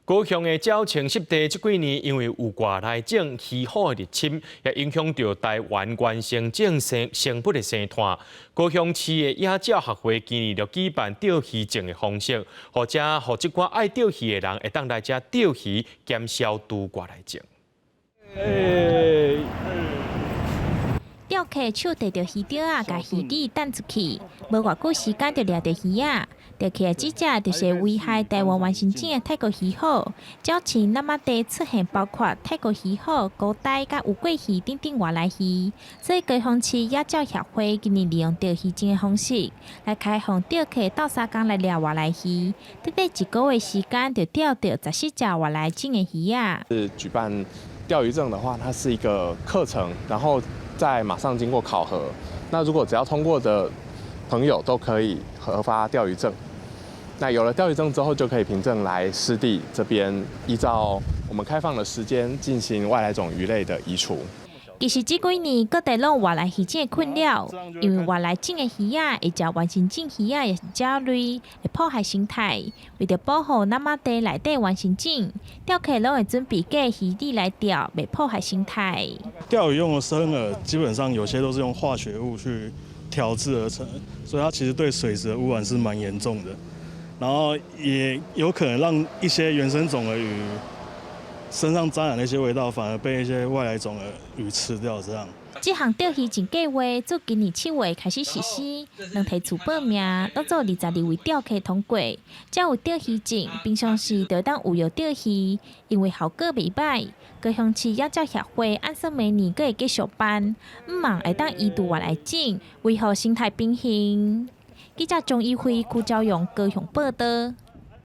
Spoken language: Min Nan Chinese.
高雄的鳥棲濕地這幾年因為有外來種魚虎的入侵，也影響著台灣原生種生生物的生態。高雄市的野鳥學會今年就舉辦釣魚證的方式，予遮予這寡愛釣魚的人會當來遮釣魚，兼消除外來種。釣客手提著魚釣仔，共魚饵擲出去，無偌久時間就掠著魚仔。釣起來這隻就是危害台灣原生種的泰國魚虎。鳥棲那瑪地出現包括泰國魚虎、孤呆佮烏龜魚等等外來魚，所以高雄市野鳥協會今年利用釣魚證的方式來開放釣客鬥相共來掠外來魚。短短一個月時間就釣著14隻外來種的魚仔。是舉辦釣魚證的話，它是一個課程，然後再馬上經過考核。那如果只要通過的朋友都可以核發釣魚證。那有了釣魚證之後，就可以憑證來濕地這邊，依照我們開放的時間進行外來種魚類的移除。其實這幾年各地攏有外來魚種的困擾，因為外來種的魚仔會食原生種魚仔，抑是鳥類，會破壞生態。為著保護那瑪地內底原生種，釣客攏會準備假魚饵來釣，袂破壞生態。釣魚用的生餌基本上有些都是用化學物去調製而成，所以它其實對水質的污染是蠻嚴重的。然後也有可能讓一些原生種的魚身上沾染那些味道，反而被一些外來種的魚吃掉。這樣。這項釣魚證計劃自今年7月開始實施，兩提厝報名，攏總22位釣客通過。只有釣魚證，平常時就會當自由釣魚，因為效果袂䆀。高雄市野鳥協會按算明年閣會繼續辦，向望會當移除外來種，維護生態平衡。記者鍾一輝、邱昭勇高雄報導。